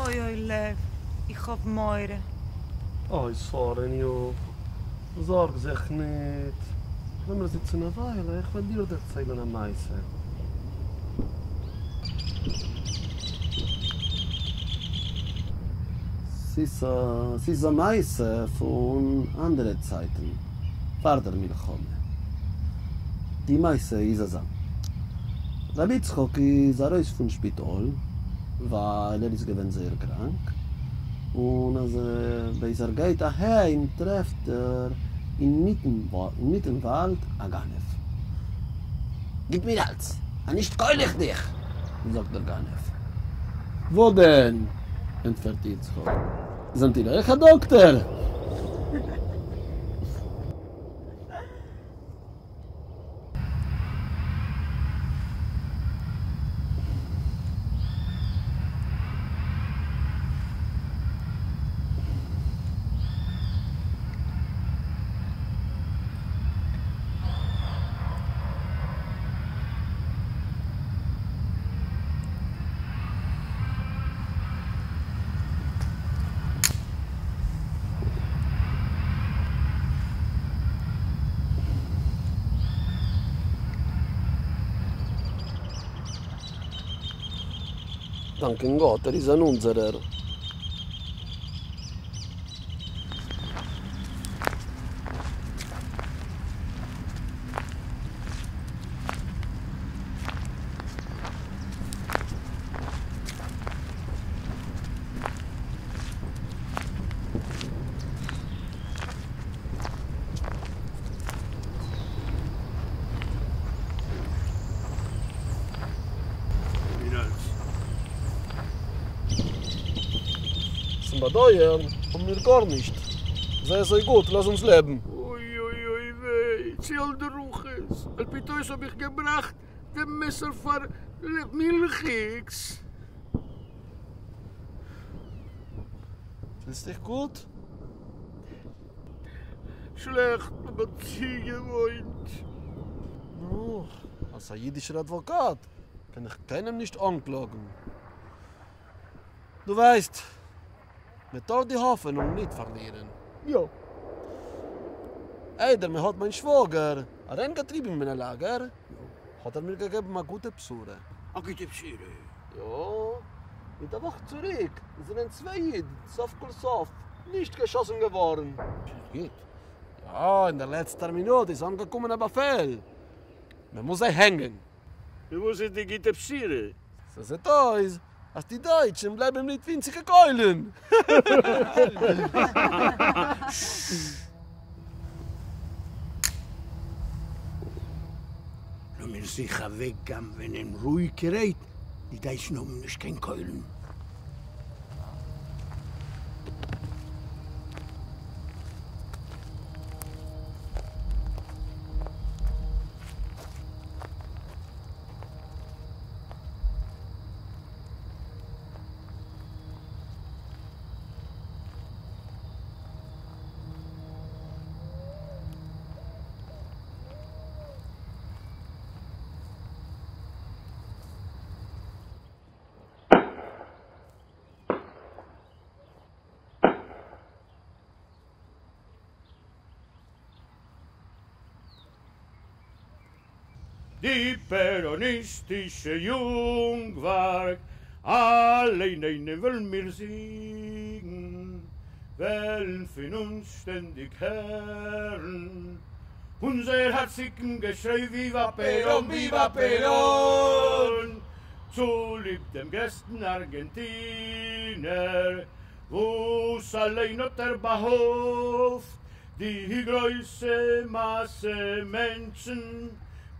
אוי אוי לב, איך האב מורא. אוי שׂרהניו, זארג זיך ניט. לאמיר זיצן א וויילע, איך וועל דיר דערציילן א מעשה. ס'איז א ס'איז א מעשה פון אנדערע צייטן, פאר דער מלחמה. די מעשה איז אזא. רבי יצחק איז ארויס פון שפיטאל ווייל ער איז געווען זייער קראנק, און אז בעת ער גייט אהיים טרעפט ער אינמיטן וואלד א גנב. גיב מיר אלץ, אנישט קויל איך דיך! זאגט דער גנב. וואדען? ענטפערט יצחק, זענט איר אויך א דאקטער? דאנקען גאט ער איז אן אונזערער. צום באדויערן האבן מיר גארנישט. זיי אזוי גוט, לאז אונז לעבן. אוי אוי אוי וויי, צו אל די רוחות, על פי טעות האב איך געבראכט דעם מעסער פאר מילכיגס. פילסט דיך גוט? שלעכט, אבער צוגעוואוינט. נו, אלס א אידישער אדוואקאט קען איך קיינעם נישט אנקלאגן. דו ווייסט, מען טאר די האפענונג ניט פארלירען. יא. איידער מען האט מיין שוואגער אריינגעטריבן אין א לאגער, האט ער מיר געגעבן א גוטע בשורה. א גוטע בשורה? יא. מיט א וואך צוריק זענען צוויי אידן סוף כל סוף נישט געשאסן געווארן. גוט. יא, אין דער לעצטער מינוט איז אנגעקומען א באפעל, מען מוז זיי הענגען. און וואס איז די גוטע בשורה? ס'זעט אויס אז די דייטשן בלייבן מיט ווינציגע קוילן. לאמיר זיך אוועקגנב'ענען רואיגערהייט, די דייטשן האבן נישט קיין קוילן. די פעראניסטישע יונגווארג, אלע אינאיינעם וועלן מיר זיגן, וועלן פון אונז שטענדיג הערן אונזער הארציגן געשריי וויווא פעראן! וויווא פעראן! צוליב דעם גרעסטן ארגענטינער, וואס אליין האט ער באהאפט די גרויסע מאסע מענטשן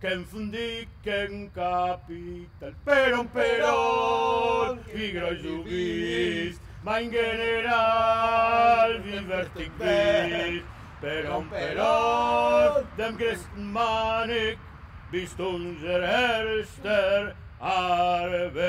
קעמפנדיג קעגן קאפיטאל. פעראן פעראן ווי גרויס דו ביסט מיין גענעראל ווי ווערטיג ביסט פעראן פעראן דעם גרעסטן מנהיג ביסט אונזער ערשטער ארבעטער.